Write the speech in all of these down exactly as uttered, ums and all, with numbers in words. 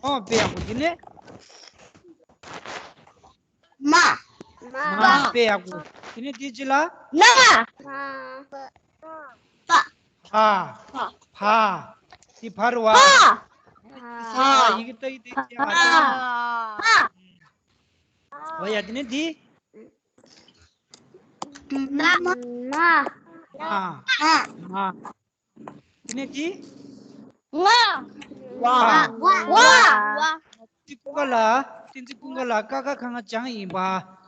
ཨོ་དཔེ་ཡག་པོ། དེ་ནས་མ། མ། དཔེ་ཡག་པོ། དེ་ནས་དེ་ཅི་ལ། ན། བ། བ། བ། དེ་བ་རུ་བ། བ། ཡི་གེ་ཏ་གི་དེ་ཅི་ཡ། ཨོ་ཡ། དེ་ནས་དེ། ན། ན། ན། ན། དེ་ནས་དེ། ང་། བ། བ། བ། བ། བ། དེ་ཀུན་དགའ་ལགས། བསྟན་འཛིན་ཀུན་དགའ་ལགས། ཀ་ཁ་ག་ང་སྦྱངས་ཡིན་པ།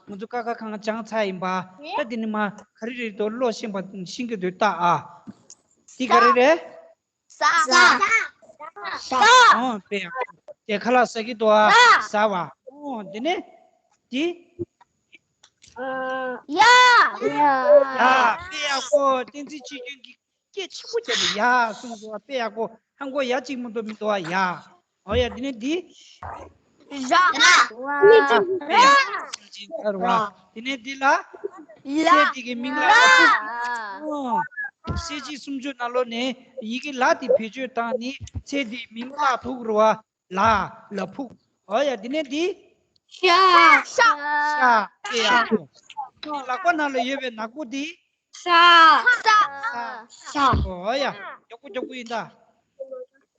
ང་ཚོ་ཀ་ཁ་ག་ང་སྦྱངས་ཚར་ཡིན་པ། ད་དེ་ནས་མ་ག་རེ་རེད་དོ། ཀློག་ཤེས་པ་ཤེས་ཀྱི་འདུག་ད་ཨ། དེ་ག་རེ་རེད། ས། ས། ས། ཨོ་དཔེ་ཡག་པོ། དེ་ཁ་ལག་ཟ་གི་འདུག་ཨ། ས། ཟ་བ། ཨོ་དེ་ནས་དེ། ཡ། ཡ། ཡ། དཔེ་ཡག་པོ། བསྟན་འཛིན་ཆོས་སྐྱོང་གིས་སྐད་ཆེན་པོ་བརྒྱབ་ནས་ཡ་གསུངས་སོང་བ། དཔེ་ཡག་པོ། ཧང་གོ་ཡ་གཅིག་མ་གཏོགས་མི་འདུག་བ། ཡ། ཨོ་ཡ། དེ་ནས་འདི། ར། ར། དཔེ་ཡག་པོ། སེམས་ཅན་ཟེར་བ། དེ་ནས་འདི་ལ། ལ། ཚེ་འདི་གི་མིང་ལ། ལ། ཨོ། གསལ་བྱེད་སུམ་ཅུ་ནང་ལོགས་ནས་ཡི་གེ་ལ་དེ་བེད་སྤྱོད་བཏང་ནས་ཚེ་འདིའི་མིང་ལ་ཐུག་རུ་བ། ལ། ལ་ཕུག་ཨོ་ཡ། དེ་ནས་འདི། ཤ། ཤ། ཤ། དཔེ་ཡག་པོ། ལག་པ་ནང་ལ་ཡོད་པའི་ནག་པོ་འདི། ཤ། ཤ། ཤ། ཤ། ཨོ་ཡ། མགྱོགས་པོ་མགྱོགས་པོ་ཡིན་ད།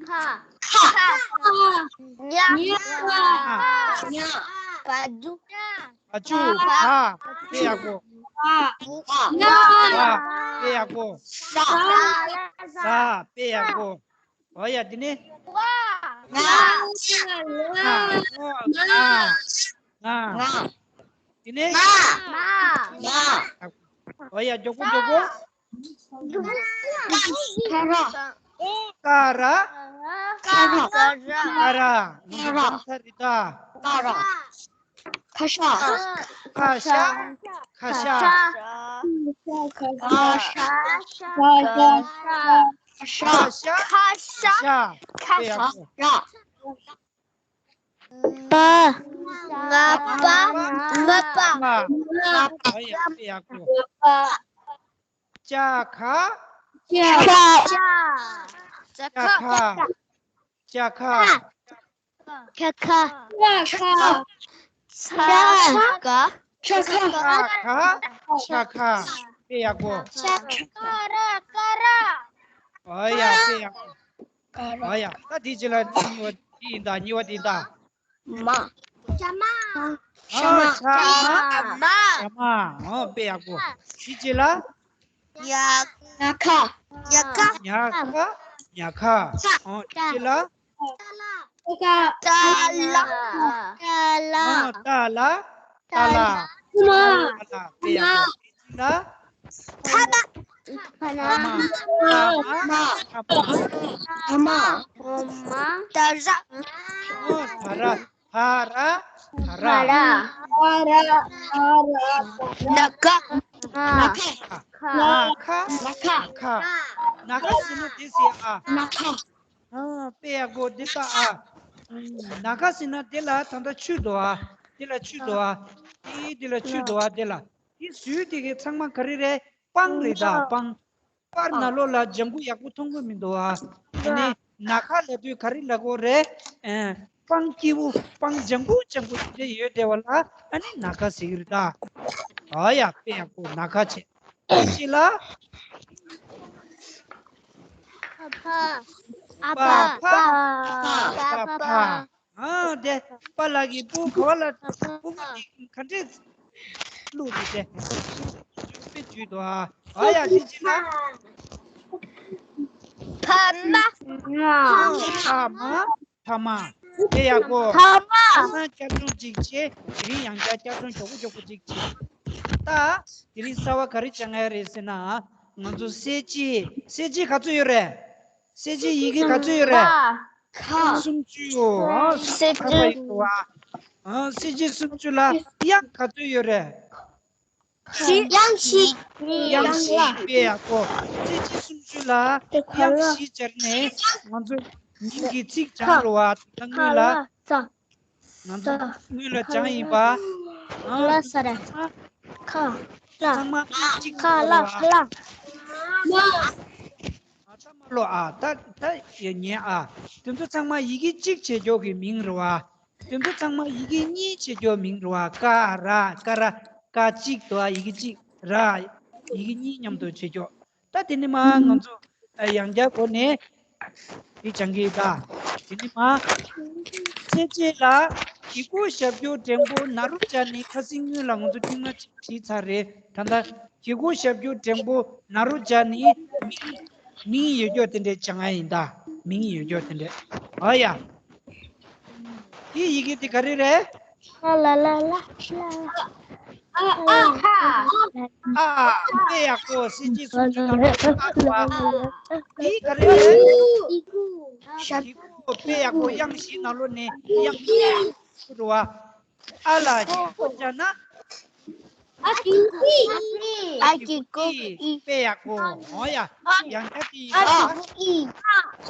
ཁ། ཁ། ཉ། ཉ། ཉ། བ་ཇུ། བ་ཇུ། བ། དཔེ་ཡག་པོ། བ། ཉ། བ། དཔེ་ཡག་པོ། ཟ། ཟ། དཔེ་ཡག་པོ། ཨོ་ཡ། དེ་ནས། ང་། ང་། ང་། ང་། ང་། དེ་ནས། ང་། ང་། ང་། ཨོ་ཡ། མགྱོགས་པོ་མགྱོགས་པོ། ཀ་ར། ཀ་ར། ཀ་ར། ཀ་ར། ང་ཚོ་སྦྱངས་ཚར་རེད་ད། ཀ་ར། ཁ་ཤ། ཁ་ཤ། ཁ་ཤ། ཁ་ཤ། ཁ་ཤ། ཁ་ཤ། ཁ་ཤ། ཁ་ཤ། དཔེ་ཡག་པོ། པ། ང་པ། ང་པ། ང་པ། ཨ་ཡ། དཔེ་ཡག་པོ། ང་པ། ཅ་ཁ། ཅ། ཅ། ཅ་ཁ། ཅ་ཁ། ཁ། ཁ། ཁ། ཁ། ཁ། ཁ། ཁ། ཁ། དཔེ་ཡག་པོ། ཁ། ཁ། ར། ཁ་ར། ཨ་ཡ། དཔེ་ཡག་པོ། ཨ་ཡ། ད་དེ་རྗེས་ལ་གཉིས་པ་དེ་ཡིན་ད། གཉིས་པ་དེ་ཡིན་ད། མ། ཇ་མ། ཨ། ཇ་མ། ཇ་མ། ཇ་མ། ཨ། དཔེ་ཡག་པོ། དེ་རྗེས་ལ། ཉ། ཉ་ཁ། ཉ་ཁ། ཉ་ཁ། ཉ་ཁ། ཨ། དེ་རྗེས་ལ། ཏ་ལ། ཏ་ལ། ཏ་ལ། ཨ། ཏ་ལ། ཏ་ལ། ཏ་ལ། དཔེ་ཡག་པོ། དེ་རྗེས་ལ། ཐ་མ། ཐ་མ། ཐ་མ། ཐ་མ། ཐ་མ། ད་ར། ཨོ། ད་ར། ད་ར། ད་ར། ད་ར། ད་ར། ན་ཁ། ན་ཁ། ན་ཁ། ན་ཁ། ན་ཁ་ཟེར་ན་དེ་ཟེར་ཨ། ན་ཁ། ཨ། དཔེ་ཡག་པོ་འདི་ལྟ་ཨ། ན་ཁ་ཟེར་ན་དེ་ལ་ད་ལྟ་ཆུ་འདུག་ཨ། དེ་ལ་ཆུ་འདུག་ཨ། དེ་དེ་ལ་ཆུ་འདུག་ཨ། དེ་ལ། དེ་ཟུར་དེ་གའི་ཚང་མ་ག་རེ་རེད། སྤང་རེད་ད། སྤང་། སྤང་ནང་ལོགས་ལ་ལྗང་གུ་ཡག་པོ་མཐོང་གི་མི་འདུག་ཨ། ཨ་ནི་ན་ཁ་ལབ་དུས་ག་རེ་ལབ་དགོས་རེད། ཨ། སྤང་སྐྱིད་པོ། སྤང་ལྗང་གུ་ལྗང་གུ་དེ་འདྲ་ཡོད་བསྡད་པ་ལ་ཨ་ནི་ན་ཁ་ཟེར་གི་རེད་ད། ཨ་ཡ། དཔེ་ཡག་པོ། ན་ཁ་བྱས། ཅི་ལ། ཨ་ཕ། ཨ་ཕ། ཕ། ཕ། ཨ་དེ་པཱ་ལགས་ཀྱིས་སྤུ་གུ་ག་བ་ལ། སྤུ་གུ་འདི་ག་འདྲས་བླུགས་འདུག་དེ། དཔེ་བརྗོད་འདུག་ཨ། ཨ་ཡ། དེ་ཅི་ལ། ཕ་མ། ཕ་མ། ཕ་མ། དེ་ཡག་པོ། ཕ་མ། ཕ་མ་བསྐྱར་སྦྱོང་གཅིག་བྱས། དེ་རིང་ཡང་བསྐྱར་བསྐྱར་སྦྱོང་མགྱོགས་པོ་མགྱོགས་པོ་གཅིག་བྱས། ད་དེ་རིང་གསར་བ་ག་རེ་སྦྱང་ཡ་རེད་ཟེར་ན། ང་ཚོ་གསལ་བྱེད། གསལ་བྱེད་ག་ཚོད་ཡོད་རེད། གསལ་བྱེད་ཡི་གེ་ག་ཚོད་ཡོད་རེད། ཁ། སུམ་ཅུ། ཨ། གསལ་བྱེད། ཁ་ཡོད་པ། ཨ། གསལ་བྱེད་སུམ་ཅུ་ལ་དབྱངས་ག་ཚོད་ཡོད་རེད། དབྱངས་བཞི། དབྱངས་བཞི། དབྱངས་བཞི། དཔེ་ཡག་པོ། གསལ་བྱེད་སུམ་ཅུ་ལ་དབྱངས་བཞི་སྦྱར་ནས་ང་ཚོ་མིང་གི་ཚིག་སྦྱང་རོགས་ཨ། ད་སྔོན་ལ། ང་ཚོ་སྔོན་ལ་སྦྱངས་ཡིན་པ། ཨ། ཁ་ལ་ས་ར། ཁ། ལ། ཚང་མ་གཅིག་ཁ་ལ། ཁ་ལ། ཨ། ཚང་མ། ལོ་ཨ། ད་ད་ཉན་ཨ། དེ་ཚོ་ཚང་མ་ཡི་གེ་གཅིག་བྱེད་ཀྱོག་གི་མིང་རེད་བ། དེ་ཚོ་ཚང་མ་ཡི་གེ་གཉིས་བྱེད་ཀྱོག་མིང་རེད་བ། ཀ་ར་ཀ་ར། ཀ་གཅིག་ཏུ་ཨ། ཡི་གེ་གཅིག་ར། ཡི་གེ་གཉིས་མཉམ་དུ་བྱེད་ཀྱོག་ད་དེ་ནི་མ་ང་ཚོ་ཡང་བསྐྱར་སྒོ་ནས་དེ་སྦྱང་གི་ཡིན་ད། དེ་ནི་མ་ཚེས་གཅིག་ལ་གི་གུ་ཞབས་ཀྱུ་འགྲེང་བུ་ན་རོ་ཅ་ནི། ཁ་སང་སྔོན་ལ་ང་ཚོ་ཐེངས་མ་གཅིག་བྲིས་ཚར་རེད། ད་ལྟ་གི་གུ་ཞབས་ཀྱུ་འགྲེང་བུ་ན་རོ་ཅ་ནི་མིང་མིང་ཡོད་ཀྱོག་དེ་འདྲས་སྦྱང་ཡ་ཡིན་ད། མིང་ཡོད་ཀྱོག་དེ་འདྲས། ཨ་ཡ། དེ་ཡི་གེ་དེ་ག་རེ་རེད། ལ་ལ་ལ་ལ། ཨ་ཨ་ཧ། ཨ། དཔེ་ཡག་པོ། གསལ་བྱེད་སུམ་ཅུ་ནང་ལ་ཨ་རེད་བ། དེ་ག་རེ་རེད། གི་གུ། དཔེ་ཡག་པོ། དབྱངས་བཞིའི་ནང་ལོགས་ནས་དབྱངས་ཡག་པོ་རེད་བ། ཨ་ལ་གི་གུ་བྱས་ན། ཨ་གི་གུ་ཨི། ཨ་གི་གུ་ཨི། དཔེ་ཡག་པོ། འོ་ཡ། ཡང་བསྐྱར་དེ་ཡིན་ཨ་པ། གི་གུ་ཨི།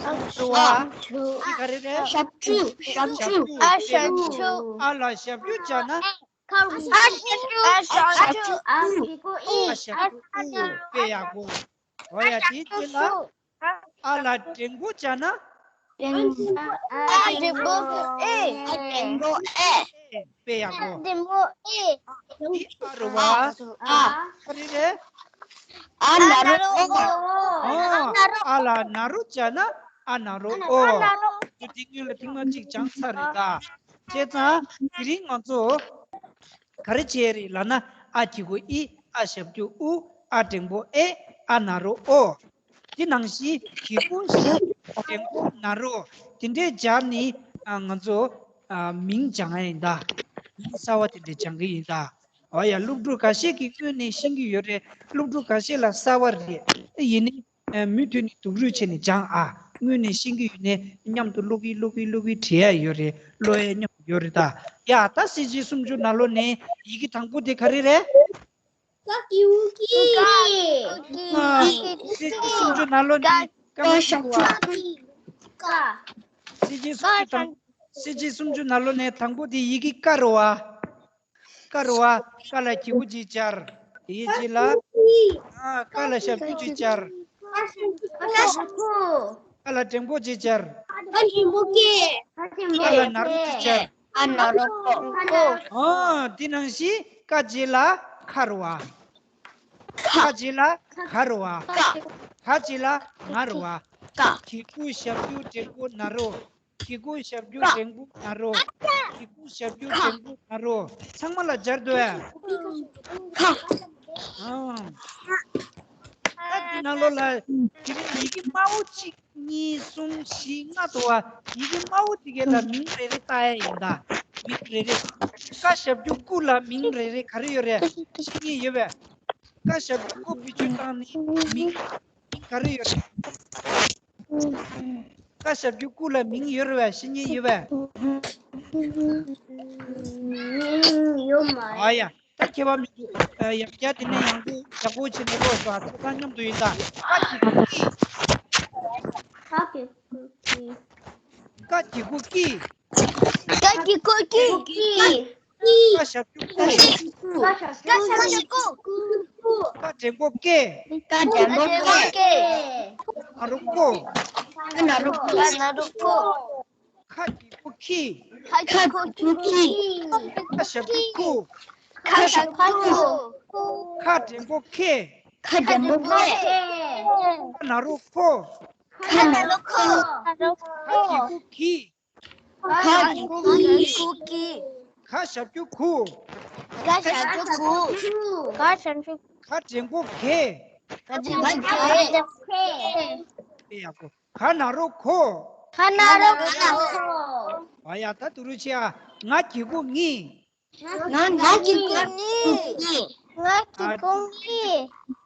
ཨ་ཞབས་ཀྱུ། ཨ་ཞབས་ཀྱུ། ཨ་ཞབས་ཀྱུ། ཨ་ཞབས་ཀྱུ། ཨ་ལ་ཞབས་ཀྱུ་བྱས་ན། ཨ་ཞབས་ཀྱུ། ཨ་ཞབས་ཀྱུ། ཨ་གི་གུ་ཨི། ཨ་ཞབས་ཀྱུ་ཨུ། དཔེ་ཡག་པོ། འོ་ཡ། དེའི་རྗེས་ལ་ཨ་ལ་འགྲེང་བུ་བྱས་ན། ཨ་འགྲེང་བུ་ཨེ། ཨ་འགྲེང་བུ་ཨེ། དཔེ་ཡག་པོ། ཨ་འགྲེང་བུ་ཨེ། དེ་ཨ་རེད་བ། ཨ། ཨ་རེད་རེད། ཨ་ན་རོ་ཨོ། ཨོ། ཨ་ལ་ན་རོ་བྱས་ན་ཨ་ན་རོ་ཨོ། དེ་དེ་སྔོན་ལ་ཐེངས་མ་གཅིག་སྦྱངས་ཚར་རེད་ད། བྱས་ཙང་དེ་རིང་ང་ཚོ་ག་རེ་བྱས་རེད་ལབ་ན། ཨ་གི་གུ་ཨི། ཨ་ཞབས་ཀྱུ་ཨུ། ཨ་འགྲེང་བུ་ཨེ། ཨ་ན་རོ་ཨོ། དེ་ནང་བཞིན་གི་གུ་ཞབས་ཀྱུ་འགྲེང་བུ་ན་རོ། དེ་འདྲས་སྦྱར་ནས་ཨ་ང་ཚོ་ཨ་མིང་སྦྱང་ཡ་ཡིན་ད། མིང་གསར་བ་དེ་འདྲས་སྦྱང་གི་ཡིན་ད། འོ་ཡ། སློབ་ཕྲུག་ཁ་ཤས་ཀྱིས་སྔོན་ནས་ཤེས་ཀྱི་ཡོད་རེད། སློབ་ཕྲུག་ཁ་ཤས་ལ་གསར་བ་རེད། ཡིན་ནའི་ཨ་མུ་མཐུད་ནས་སྡུག་རུས་བྱས་ནས་སྦྱང་ཨ། སྔོན་ནས་ཤེས་ཀྱི་ཡོད་ནའི་མཉམ་དུ་ཀློག་གི་ཀློག་གི་ཀློག་གི་བྲིས་ཡ་ཡོད་རེད། ཀློག་ཡ་མཉམ་དུ་ཡོད་རེད་ད། ཡ། ད་གསལ་བྱེད་སུམ་ཅུ་ནང་ལོགས་ནས་ཡི་གེ་དང་པོ་དེ་ག་རེ་རེད། ཀ་གི་གུ་ཀི། ཨ། གསལ་བྱེད་སུམ་ཅུ་ནང་ལོགས་ནས་ཀ་མ་གི་གུ་བ། ཀ། གསལ་བྱེད་སུམ་ཅུ་དང་། གསལ་བྱེད་སུམ་ཅུ་ནང་ལོགས་ནས་དང་པོ་དེ་ཡི་གེ་ཀ་རེད་བ། ཀ་རེད་བ། ཀ་ལ་གི་གུ་གཅིག་སྦྱར། དེའི་རྗེས་ལ། ཨ། ཀ་ལ་ཞབས་ཀྱུ་གཅིག་སྦྱར། ཀ་ཞབས་ཀྱུ་ཀུ། ཀ་ལ་འགྲེང་བུ་གཅིག་སྦྱར། ཀ་འགྲེང་བུ་ཀེ། ཀ་ལ་ན་རོ་གཅིག་སྦྱར། ཨ་ན་རོ་ཀོ། ཨོ། དེ་ནང་བཞིན་ཀ་རྗེས་ལ་ཁ་རེད་བ། ཁ་རྗེས་ལ་ག་རེད་བ། ཀ། ག་རྗེས་ལ་ང་རེད་བ། ཀ། གི་གུ་ཞབས་ཀྱུ་འགྲེང་བུ་ན་རོ། གི་གུ་ཞབས་ཀྱུ་ཀ། འགྲེང་བུ་ན་རོ། གི་གུ་ཞབས་ཀྱུ་ཀ། འགྲེང་བུ་ན་རོ། ཚང་མ་ལ་སྦྱར་འདུག་ཨ། ཁ། ཨང་། ད་འདི་ནང་ལོགས་ལ་དེ་རིང་ཡི་གེ་དམར་པོ་གཅིག་གཉིས། གསུམ། བཞི། ལྔ་འདུག་བ། ཡི་གེ་དམར་པོ་དེ་གའི་ལ་མིང་རེ་རེ་བཏགས་ཡ་ཡིན་ད། མིང་རེ་རེ། ཀ་ཞབས་ཀྱུ་ཀུ་ལ་མིང་རེ་རེ་ག་རེ་ཡོད་རེད། ཤེས་མཁན་ཡོད་པས། ཀ་ཞབས་ཀྱུ་ཀུ་བེད་སྤྱོད་བཏང་ནས་མིང་མིང་ག་རེ་ཡོད་རེད། ཀ་ཞབས་ཀྱུ་ཀུ་ལ་མིང་ཡོད་རེད་པས། ཤེས་མཁན་ཡོད་པས། ཡོད་མ་རེད། ཨ་ཡ། ད་ཁྱད་པར་མི་འདུག་ཨ། ཡང་བསྐྱར་དེ་ནས་ཡང་སྒོ་ཡང་སྒོ་ཕྱེ་ནས་ཀློག་ཤོག་ཨ། ཚང་མ་མཉམ་དུ་ཡིན་ད། ཀ་གི་གུ་ཀི། ཀ་གི་གུ་ཀི། ཀ་གི་གུ་ཀི། ཀ་གི་གུ་ཀི། ཀ་ཞབས་ཀྱུ་ཀུ། ཀ་ཞབས་ཀྱུ་ཀུ། ཀ་འགྲེང་བུ་ཀེ། ཀ་འགྲེང་བུ་ཀེ། ན་རོ་ཀོ། ན་རོ་ཀོ། ཁ་གི་གུ་ཁི། ཁ་གི་གུ་ཁི། ཁ་ཞབས་ཀྱུ་ཁུ། ཁ་ཞབས་ཀྱུ་ཁུ། ཁ་འགྲེང་བུ་ཁེ། ཁ་འགྲེང་བུ་ཁེ། ཁ་ན་རོ་ཁོ། ཁ་ན་རོ་ཁོ། ཁ་གི་གུ་གི། ཁ་གི་གུ་གི། ཁ་ཞབས་ཀྱུ་ཁུ། ཁ་ཞབས་ཀྱུ་ཁུ། ཁ་ཞབས་ཀྱུ། ཁ་འགྲེང་བུ་ཁེ། ཁ་འགྲེང་བུ་ཁེ། ཨེ་ཡག་པོ། ཁ་ན་རོ་ཁོ། ཁ་ན་རོ་ཁོ། ཨ་ཡ། ད་དུ་རུ་ཆེ་ཨ། ང་གི་གུ་ངི། ང་གི་གུ་ངི། ང་གི་གུ་ངི།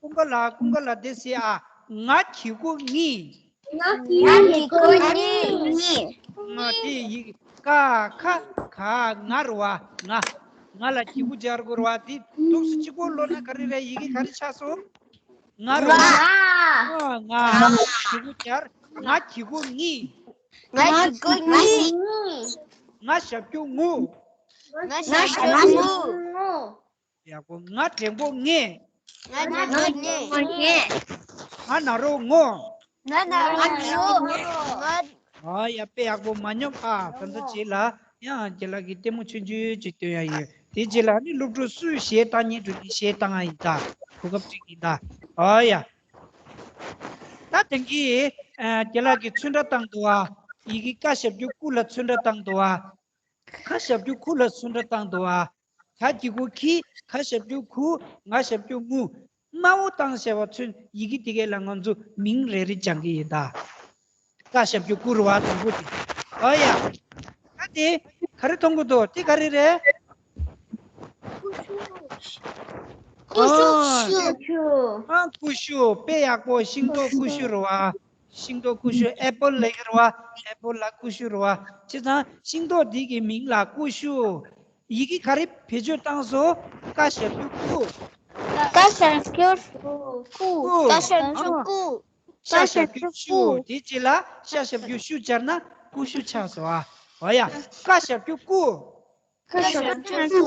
ཀུན་དགའ་ལགས། ཀུན་དགའ་ལགས་འདི་ཟེར་ཨ། ང་གི་གུ་ངི། ང་གི་གུ་ངི། ང་དེ་ཡི་ཀ་ཁ་ག་ང་རུ་བ། ང་། ང་ལ་གི་གུ་སྦྱར་དགོས་རུ་བ། དེ་འདུག་སེ་གཅིག་པོ་ཀློག་ན་ག་རེ་རེད། ཡི་གེ་ག་རེ་ཆགས་སོང་། ང་རུ་བ། ང་། ང་། གི་གུ་སྦྱར། ང་གི་གུ་ངི། ང་གི་གུ་ངི། ང་ཞབས་ཀྱུ་ངུ། ང་ཞབས་ཀྱུ་ངུ། ཡག་པོ། ང་འགྲེང་བུ་ངེ། ང་འགྲེང་བུ་ངེ། ང་ན་རོ་ངོ། ང་ན་ང་ཉོ། ང་། ཨ་ཡ། དཔེ་ཡག་པོ། མ་ཉོབ་ཨ། ད་ཚོ་རྗེས་ལ་ཡང་རྒན་ལགས་ཀྱིས་ལྟད་མོ་ཆུང་ཆུང་ཅིག་སྟོན་ཡ་ཡོད། དེ་རྗེས་ལ་ནི་སློབ་ཕྲུག་སུས་གཞས་བཏང་སྙིང་འདོད་ནི་གཞས་བཏང་ཡ་ཡིན་ད། གོ་སྐབས་སྤྲད་ཀྱི་ཡིན་ད། ཨ་ཡ། ད་དེང་གི་ཨ་རྒན་ལགས་ཀྱིས་ཚོན་ཁྲ་བཏང་འདུག་ཨ། ཡི་གེ་ཀ་ཞབས་ཀྱུ་ཀུ་ལ་ཚོན་ཁྲ་བཏང་འདུག་ཨ། ཁ་ཞབས་ཀྱུ་ཁུ་ལ་ཚོན་ཁྲ་བཏང་འདུག་ཨ། ག་གི་གུ་ཁི། ག་ཞབས་ཀྱུ་གུ། ང་ཞབས་ཀྱུ་ངུ། དམར་པོ་བཏང་བྱས་པ་ཚོན་ཡི་གེ་དེ་གས་ལ་ང་ཚོ་མིང་རེ་རེ་སྦྱང་གི་ཡིན་ད། ཀ་ཞབས་ཀྱུ་ཀུ་རུ་བ་དང་པོ་དེ། ཨོ་ཡ། ད་དེ་ག་རེ་མཐོང་གི་འདུག་དེ་ག་རེ་རེད། ཀུ་ཤུ། ཨོ། ཀུ་ཤུ། ཨ། ཀུ་ཤུ། དཔེ་ཡག་པོ། ཤིང་ཏོག་ཀུ་ཤུ་རུ་བ། ཤིང་ཏོག་ཀུ་ཤུ། ཨེ་པལ་ལབ་ཀྱི་རེད་བ། ཨེ་པལ་ལ་ཀུ་ཤུ་རེད་བ། བྱས་ཙང་ཤིང་ཏོག་འདི་གི་མིང་ལ་ཀུ་ཤུ། ཡི་གེ་ག་རེ་བེད་སྤྱོད་བཏང་སོང་། ཀ་ཞབས་ཀྱུ་ཀུ། ཀ་ཞབས་ཀྱུ་ཀུ། ཀུ། ཀ་ཞབས་ཀྱུ་ཀུ། ཤ་ཞབས་ཀྱུ་ཤུ། དེ་རྗེས་ལ་ཤ་ཞབས་ཀྱུ་ཤུ་སྦྱར་ན་ཀུ་ཤུ་ཆགས་སོང་ཨ། འོ་ཡ། ཀ་ཞབས་ཀྱུ་ཀུ། ཀ་ཞབས་ཀྱུ་ཀུ།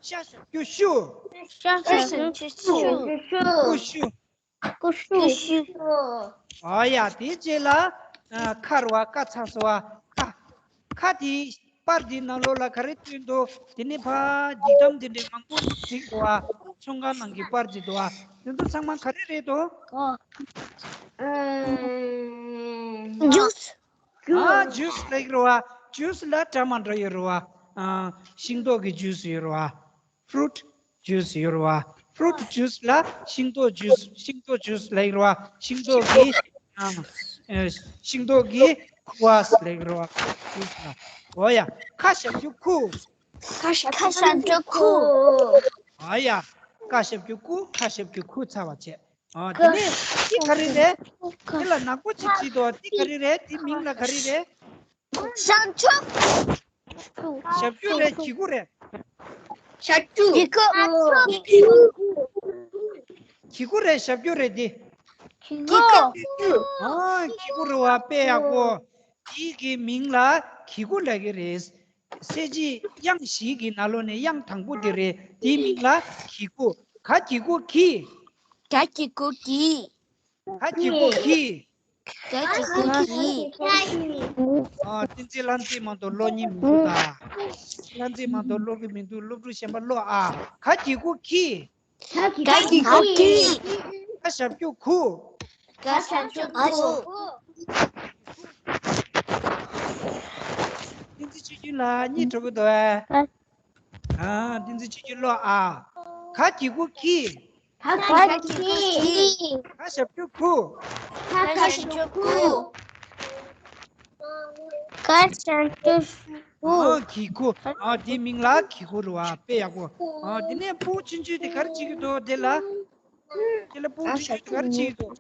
ཤ་ཞབས་ཀྱུ་ཤུ། ཤ་ཞབས་ཀྱུ་ཤུ། ཀུ་ཤུ། ཀུ་ཤུ། ཨ་ཡ། དེའི་རྗེས་ལ་ཨ་ཁ་རུ་བ། ཀ་ཚ་སུ་བ། ཁ། ཁ་དེའི་པར་འདི་ནང་ལོགས་ལ་ག་རེ་བཏོན་འདུག་དེ་ནས་ཕར་འགྱིག་དམ་དེ་འདྲའི་མང་པོ་བྲིས་འདུག་ཨ། ཚོང་ཁང་ནང་གི་པར་འདི་འདུག་ཨ། དེ་ཚོ་ཚང་མ་ག་རེ་རེད་འདུག་ཨ། ཇུས། ཨ། ཇུས་ལབ་ཀྱི་རེད་བ། ཇུས་ལ་འདྲ་མི་འདྲ་ཡོད་རེད་བ། ཨ། ཤིང་ཏོག་གི་ཇུས་ཡོད་རེད་བ། ཕུ་རུ་ཊི་ཇུས་ཡོད་རེད་བ། ཕུ་རུ་ཊི་ཇུས་ལ་ཤིང་ཏོག་ཇུས། ཤིང་ཏོག་ཇུས་ལབ་ཀྱི་རེད་བ། ཤིང་ཏོག་གི། ཨ། ཨེ། ཤིང་ཏོག་གི་ཁུ་བ་ལབ་ཀྱི་རེད་བ། ཇུས་ལ། འོ་ཡ། ཁ་ཞབས་ཀྱུ་ཁུ། ཁ་ཞབས་ཀྱུ་ཁུ། འོ་ཡ། ཀ་ཞབས་ཀྱུ་ཀུ། ཁ་ཞབས་ཀྱུ་ཁུ་ཚར་བ་བྱས། ཨ། དེ་ནས་འདི་ག་རེ་རེད། འདི་ལ་ནག་པོ་ཅིག་བྲིས་འདུག་འདི་ག་རེ་རེད། འདི་མིང་ལ་ག་རེ་རེད། ཞབས་ཀྱུ། ཞབས་ཀྱུ་རེད། གི་གུ་རེད། ཞབས་ཀྱུ། གི་གུ། གི་གུ་རེད། ཞབས་ཀྱུ་རེད་འདི། གི་གུ། ཨ། གི་གུ་རེད་བ། དཔེ་ཡག་པོ། འདི་གི་མིང་ལ་གི་གུ་ལབ་ཀྱི་རེད། གསལ་བྱེད་དབྱངས་བཞི་གི་ནང་ལོགས་ནས་དབྱངས་དང་པོ་དེ་རེད། དེའི་མིང་ལ་གི་གུ། ག་གི་གུ་གི། ག་གི་གུ་གི། ག་གི་གུ་གི། ག་གི་གུ་གི། ཨ། བསྟན་འཛིན་ལྷ་མཛེས་མ་གཏོགས་ཀློག་མཁན་མི་འདུག་ད། ལྷ་མཛེས་མ་གཏོགས་ཀློག་གི་མི་འདུག་སློབ་ཕྲུག་གཞན་པ་ཀློག་ཨ། ག་གི་གུ་གི། ག་གི་གུ་གི། ཁ་ཞབས་ཀྱུ་ཁུ། ཁ་ཞབས་ཀྱུ་ཁུ། བསྟན་འཛིན་ཆོས་སྐྱིད་ལགས་གཉིད་བྲོ་གི་འདུག་ཨེ། ཨ། བསྟན་འཛིན་ཆོས་སྐྱིད་ཀློག་ཨ། ག་གི་གུ་གི། ག་གི་གུ་གི། ཁ་ཞབས་ཀྱུ་ཁུ། ཁ་ཞབས་ཀྱུ་ཁུ། ཁ་ཞབས་ཀྱུ་ཁུ། ཨ། གི་གུ། ཨ། དེའི་མིང་ལ་གི་གུ་རེད་བ། དཔེ་ཡག་པོ། ཨ། དེ་ནས་སྤུ་གུ་ཆུང་ཆུང་དེ་ག་རེ་བྱེད་ཀྱི་འདུག་དེ་ལ། དེ་ལ་སྤུ་གུ་ཆུང་ཆུང་དེ་ག་རེ་བྱེད་ཀྱི་འདུག་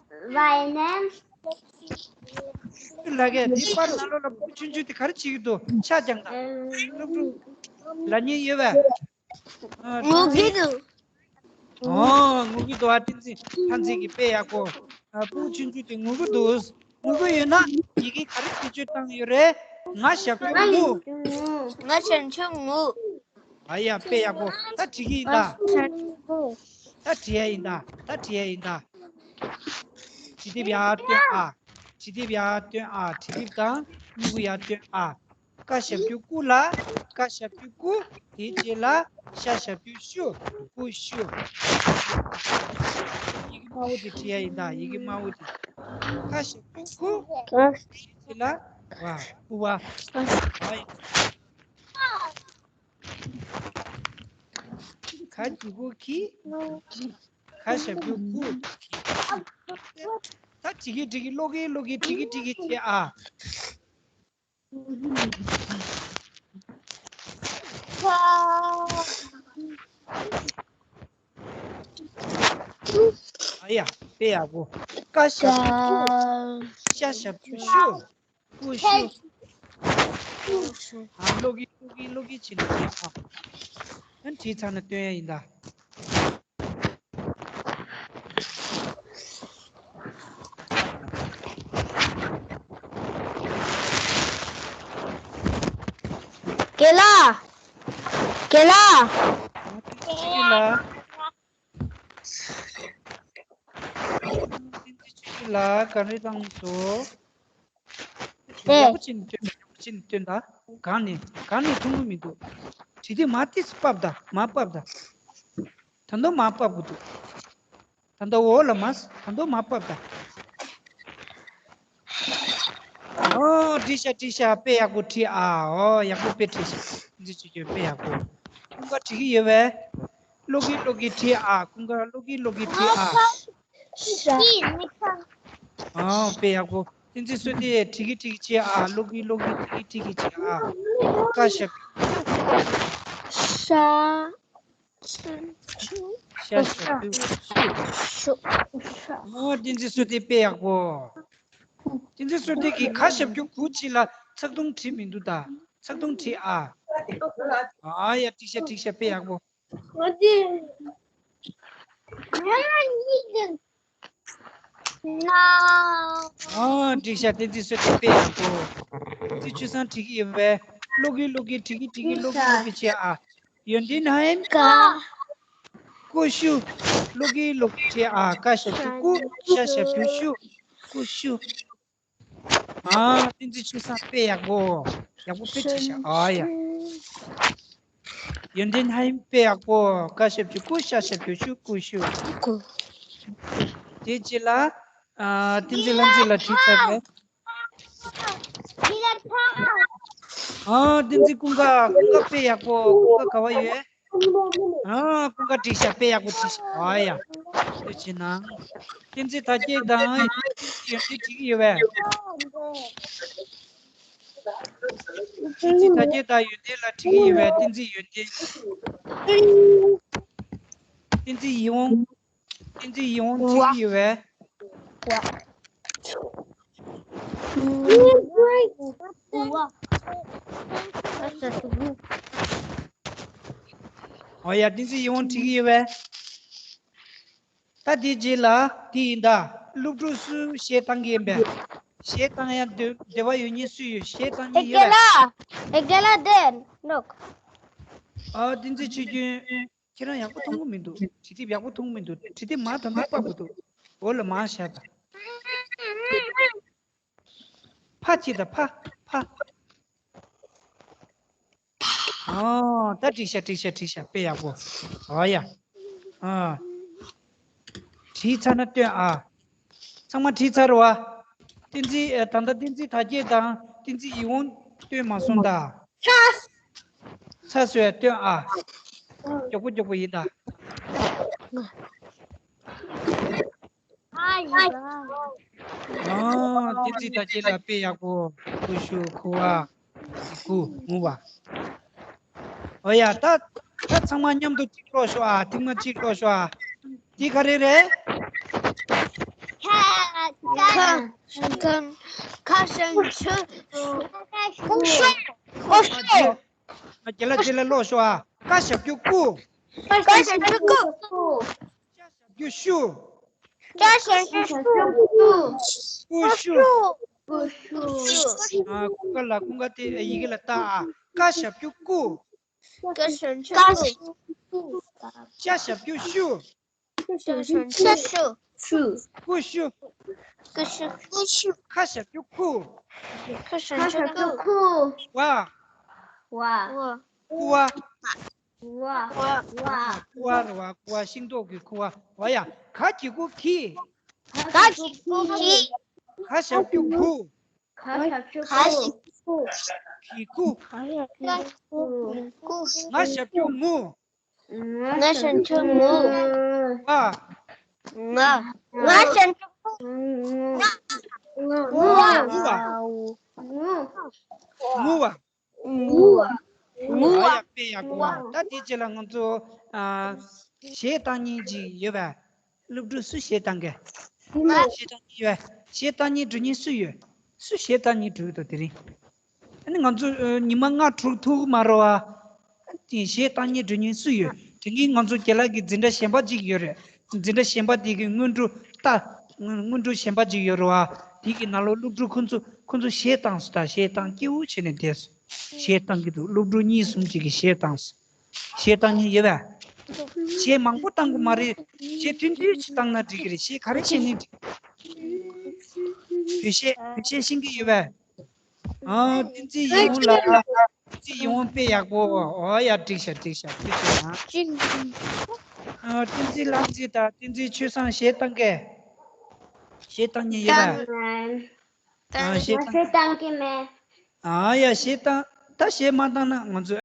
ལ་གས། དེ་པར་ནང་ལོགས་ལ་སྤུ་གུ་ཆུང་ཆུང་དེ་ག་རེ་བྱེད་ཀྱི་འདུག་ཆ་རྐྱང་དང་། སློབ་ཕྲུག་ལབ་མཁན་ཡོད་པས། ཨ། ངུ་གི་འདུག་ཨོ། ངུ་གི་འདུག་ཨ། བསྟན་འཛིན་ལྷ་མཛེས་ཀྱིས། དཔེ་ཡག་པོ། ཨ། སྤུ་གུ་ཆུང་ཆུང་དེ་ངུ་གི་འདུག་ངུ་གི་ཡོད་ན་ཡི་གེ་ག་རེ་བེད་སྤྱོད་བཏང་ཡོད་རེད། ང་ཞབས་ཀྱུ་ངུ། ང་ཞབས་ཀྱུ་ངུ། ཨ་ཡ། དཔེ་ཡག་པོ། ད་བྲིས་ཀྱི་ཡིན་ད། ད་བྲིས་ཡ་ཡིན་ད། ད་བྲིས་ཡ་ཡིན་ད། བྲིས་དེབ་ཡར་སྟོན་ཨ། བྲིས་དེབ་ཡར་སྟོན་ཨ། བྲིས་དེབ་དང་སྨྱུ་གུ་ཡར་སྟོན་ཨ། ཀ་ཞབས་ཀྱུ་ཀུ་ལ། ཀ་ཞབས་ཀྱུ་ཀུ། དེའི་རྗེས་ལ་ཤ་ཞབས་ཀྱུ་ཤུ། ཀུ་ཤུ། ཡི་གེ་དམར་པོ་དེ་བྲིས་ཡ་ཡིན་ད། ཡི་གེ་དམར་པོ་དེ། ཀ་ཞབས་ཀྱུ་ཀུ། དེའི་རྗེས་ལ་བ། ཀུ་བ། བ་ཡིན། ག་གི་གུ་གི། ཁ་ཞབས་ཀྱུ་ཁུ། ད་བྲིས་ཀྱི་བྲིས་ཀྱི་ཀློག་གི་ཀློག་གི་བྲིས་ཀྱི་བྲིས་ཀྱི་བྱེད་ཨ། ཨ་ཡ། དཔེ་ཡག་པོ། ཀ་ཞབས་ཀྱུ་ཀུ། ཤ་ཞབས་ཀྱུ་ཤུ། ཀུ་ཤུ། ཨ། ཀློག་གི་ཀློག་གི་ཀློག་གི་བྱེད་ནས་བྱེད་ཨ། ཨ། བྲིས་ཚར་ན་སྟོན་ཡ་ཡིན་ད། རྒན་ལགས། རྒན་ལགས། ཨ། བསྟན་འཛིན་ཆོས་སྐྱིད་ལགས། བསྟན་འཛིན་ཆོས་སྐྱིད་ ལ་ག་རེ་བཏང་སོ། དེ། ཡག་པོ་ཅིག་ནས་སྟོན། ཡག་པོ་ཅིག་ནས་སྟོན་ད། གང་ནས་གང་ནས་མཐོང་གི་མི་འདུག་དྲི་དེ་མ་ཏིས་ཕབ་ད། མ་ཕབ་ད། ད་དུང་མ་ཕབ་དགོས་འདུག་ད་ལྟ་འོག་ལ་མ། ད་ལྟ་མ་ཕབ་ད། ཨོ་འགྲིག་ཤག་འགྲིག་ཤག་དཔེ་ཡག་པོ་བྲིས་ཨ། ཨོ་ཡག་པོ་དཔེ་བྲིས་ཤག་འདི་ཅི་ཅི་དཔེ་ཡག་པོ། ཀུན་དགའ་འགྲིག་གི་ཡོད་པས། ཀློག་གི་ཀློག་གི་བྲིས་ཨ། ཀུན་དགའ་ཀློག་གི་ཀློག་གི་བྲིས་ཨ། ཨོ་དཔེ་ཡག་པོ། བསྟན་འཛིན་བསོད་བདེ་འགྲིག་གི་འགྲིག་གི་བྲིས་ཨ། ཀློག་གི་ཀློག་གི་འགྲིག་གི་འགྲིག་གི་བྲིས་ཨ། བཀའ་ཤག་ཤ། ཤ་ཞབས་ཀྱུ་ཤུ། ཤུ། ཤ། ཨོ་བསྟན་འཛིན་བསོད་བདེ་དཔེ་ཡག་པོ། བསྟན་འཛིན་བསོད་བདེ་གིས་ཁ་ཞབས་ཀྱུ་གུ་གཅིག་ལ་ཚེག་དུང་བྲིས་མི་འདུག་ད། ཚེག་དུང་བྲིས་ཨ། ཨ་ཡ་འགྲིག་ཤག་འགྲིག་ཤག་དཔེ་ཡག་པོ། ཨ་འགྲིག་ཤག་བསྟན་འཛིན་བསོད་བདེ་དཔེ་ཡག་པོ། བསྟན་འཛིན་ཆོས་བཟང་འགྲིག་གི་ཡོད་པས། ཀློག་གི་ཀློག་གི་འགྲིག་གི་འགྲིག་གི་ཀློག་གི་ཀློག་གི་བྱེད་ཨ། ཡོན་ཏན་ཧ་ཡིན། ཀ། ཀུ་ཤུ། ཀློག་གི་ཀློག་གི་བྱེད་ཨ། ཀ་ཞབས་ཀྱུ་ཀུ། ཤ་ཞབས་ཀྱུ་ཤུ། ཀུ་ཤུ། ཨ་བསྟན་འཛིན་ཆོས་བཟང་དཔེ་ཡག་པོ། ཡག་པོ་དཔེ་བྲིས་ཤག་ཨ་ཡ། ཡོན་ཏན་ཧ་ཡིན་དཔེ་ཡག་པོ། ཀ་ཞབས་ཀྱུ་ཀུ། ཤ་ཞབས་ཀྱུ་ཤུ། ཀུ་ཤུ། ཀུ། དེ་རྗེས་ལ། ཨ་བསྟན་འཛིན་ལྷ་མཛེས་ལགས་བྲིས་ཚར་བས། ཨ་བསྟན་འཛིན་ཀུན་དགའ། ཀུན་དགའ་དཔེ་ཡག་པོ། ཀུན་དགའ་ག་བ་ཡོད། ཨ་ཀུན་དགའ་འགྲིག་ཤག་དཔེ་ཡག་པོ་བྲིས་ཤག་ཨ་ཡ། དེ་བྱས་ན། བསྟན་འཛིན་དར་རྒྱས་དང་ཡོན་ཏན་བྲིས་ཀྱི་ཡོད་པས། བསྟན་འཛིན་དར་རྒྱས་དང་ཡོན་ཏན་ལ་བྲིས་ཀྱི་ཡོད་པས། བསྟན་འཛིན་ཡོན་ཏན། བསྟན་འཛིན་ཡིད་འོང་། བསྟན་འཛིན་ཡིད་འོང་བྲིས་ཀྱི་ཡོད་པས། ཨོ་ཡ། བསྟན་འཛིན་ཡིད་འོང་བྲིས་ཀྱི་ཡོད་པས། ད་དེའི་རྗེས་ལ་དེ་ཡིན་ད། སློབ་ཕྲུག་སུ་གཞས་བཏང་གི་ཡིན་པས། གཞས་བཏང་ཡ་འདོད་འདོད་པ་ཡོད་མཁན་སུ་ཡོད། གཞས་བཏང་མཁན་ཡོད་པས། ཨེ་རྒན་ལགས། ཨེ་རྒན་ལགས་དེ་ནོག་ཨ་བསྟན་འཛིན་ཆོས་སྐྱོན། ཁྱེད་རང་ཡག་པོ་མཐོང་གི་མི་འདུག་བྲིས་དེབ་ཡག་པོ་མཐོང་གི་མི་འདུག་བྲིས་དེབ་མ་ད་མ་ཕབ་དགོས་འདུག་འོག་ལ་མ་བཞག་ད། ཕ་ཅི་ད་ཕ། ཕ། ཨོ་ད་འགྲིག་ཤག་འགྲིག་ཤག་འགྲིག་ཤག་དཔེ་ཡག་པོ། ཨོ་ཡ། ཨ། བྲིས་ཚར་ན་སྟོན་ཨ། ཚང་མ་བྲིས་ཚར་བ། བསྟན་འཛིན་ཨ། ད་ལྟ་བསྟན་འཛིན་དར་རྒྱས་དང་བསྟན་འཛིན་ཡིད་འོང་སྟོན་མ་སོང་ད། ཚར་སོང་ཡ་སྟོན་ཨ། མགྱོགས་པོ་མགྱོགས་པོ་ཡིན་ད། ཨ་ཡ། ཨ། བསྟན་འཛིན་དར་རྒྱས་ལགས་དཔེ་ཡག་པོ། ཀུ་ཤུ། ཁུ་བ། ཀུ། ངུ་བ། ཨོ་ཡ། ད་ད་ཚང་མ་མཉམ་དུ་གཅིག་ཀློག་ཤོག་ཨ། ཐེངས་མ་གཅིག་ཀློག་ཤོག་ཨ། འདི་ག་རེ་རེད། ཁ། ཁ། ཁ་ཞབས་ཀྱུ། ཀུ་ཤུ། ཀུ་ཤུ། ཨ། རྗེས་ལ་རྗེས་ལ་ཀློག་ཤོག་ཨ། ཀ་ཞབས་ཀྱུ་ཀུ། ཀ་ཞབས་ཀྱུ་ཀུ། ཤ་ཞབས་ཀྱུ་ཤུ། ཤ་ཞབས་ཀྱུ་ཤུ། ཀུ་ཤུ། ཀུ་ཤུ། ཨ། ཀུན་དགའ་ལགས། ཀུན་དགའ་དེ་ཡི་གེ་ལ་ལྟ་ཨ། ཀ་ཞབས་ཀྱུ་ཀུ། ཀ་ཞབས་ཀྱུ་ཀུ། ཤ་ཞབས་ཀྱུ་ཤུ། ཤ་ཞབས་ཀྱུ་ཤུ། ཀུ་ཤུ། ཀུ་ཤུ། ཀུ་ཤུ། ཁ་ཞབས་ཀྱུ་ཁུ། ཁ་ཞབས་ཀྱུ་ཁུ། བ། བ། ཀུ་བ། བ། བ། ཀུ་བ་རེད་བ། ཀུ་བ། ཤིང་ཏོག་གི་ཁུ་བ། འོ་ཡ། ག་གི་གུ་གི། ག་གི་གུ་གི། ག་ཞབས་ཀྱུ་གུ། ག་ཞབས་ཀྱུ་གུ། གི་གུ། གི་གུ། ང་ཞབས་ཀྱུ་ངུ། ང་ཞབས་ཀྱུ་ངུ། ང་། ང་ཞབས་ཀྱུ་ངུ། ངུ་བ། ངུ་བ། ངུ་བ། ངུ་བ། ཡག་པོ་ཡག་པོ། ད་དེ་རྗེས་ལ་ང་ཚོ་ཨ། གཞས་བཏང་མཁན་ཅིག་ཡོད་པས། སློབ་ཕྲུག་སུ་གཞས་བཏང་གི། ང་། གཞས་བཏང་མཁན་ཡོད་པས། གཞས་བཏང་མཁན་འགྲོ་མཁན་སུ་ཡོད། སུ་གཞས་བཏང་མཁན་འགྲོ་གི་འདུག་དེ་རིང་། ཨ་ནི་ང་ཚོ་ཨ། ཉི་མ་ལྔ་དྲུག་ཐུག་མ་རེད་བ། དེ་གཞས་བཏང་མཁན་འགྲོ་མཁན་སུ་ཡོད། དེ་གིན་ང་ཚོ་རྒན་ལགས་ཀྱི་འཛིན་གྲྭ་གཞན་པ་ཅིག་ཡོད་རེད། འཛིན་གྲྭ་གཞན་པ་དེ་གི་སྔོན་འགྲོ་ལྟ། སྔོན་འགྲོ་གཞན་པ་ཅིག་ཡོད་རེད་བ། དེ་གི་ནང་ལོགས་སློབ་ཕྲུག་ཁོ་ཚོ་ཁོ་ཚོ་གཞས་བཏང་སོང་ད། གཞས་བཏང་སྐྱིད་པོ་བྱས་ནས་བསྡད་སོང་། གཞས་བཏང་གི་འདུག་སློབ་ཕྲུག་གཉིས་གསུམ་ཅིག་གིས་གཞས་བཏང་སོང་། གཞས་བཏང་མཁན་ཡོད་པས། གཞས་མང་པོ་བཏང་དགོས་མ་རེད། གཞས་ཐུང་ཐུང་ཅིག་བཏང་ན་འགྲིག་གི་རེད། གཞས་ག་རེ་བྱས་ནའི་འགྲིག་བོད་གཞས་བོད་གཞས་ཤེས་ཀྱི་ཡོད་པས། ཨ། བསྟན་འཛིན་ཡིད་འོང་ལགས། བསྟན་འཛིན་ཡིད་འོང་དཔེ་ཡག་པོ། ཨོ་ཡ། འགྲིག་ཤག་འགྲིག་ཤག་ཐུགས་རྗེ་གནང་། ཨ། བསྟན་འཛིན་ལྷ་མཛེས་དང་བསྟན་འཛིན་ཆོས་བཟང་གཞས་བཏང་གས། གཞས་བཏང་མཁན་ཡོད་པས། ཨ། གཞས་བཏང་། གཞས་བཏང་གི་མེད། ཨ་ཡ། གཞས་བཏང་། ད་གཞས་མ་བཏང་ན་ང་ཚོ།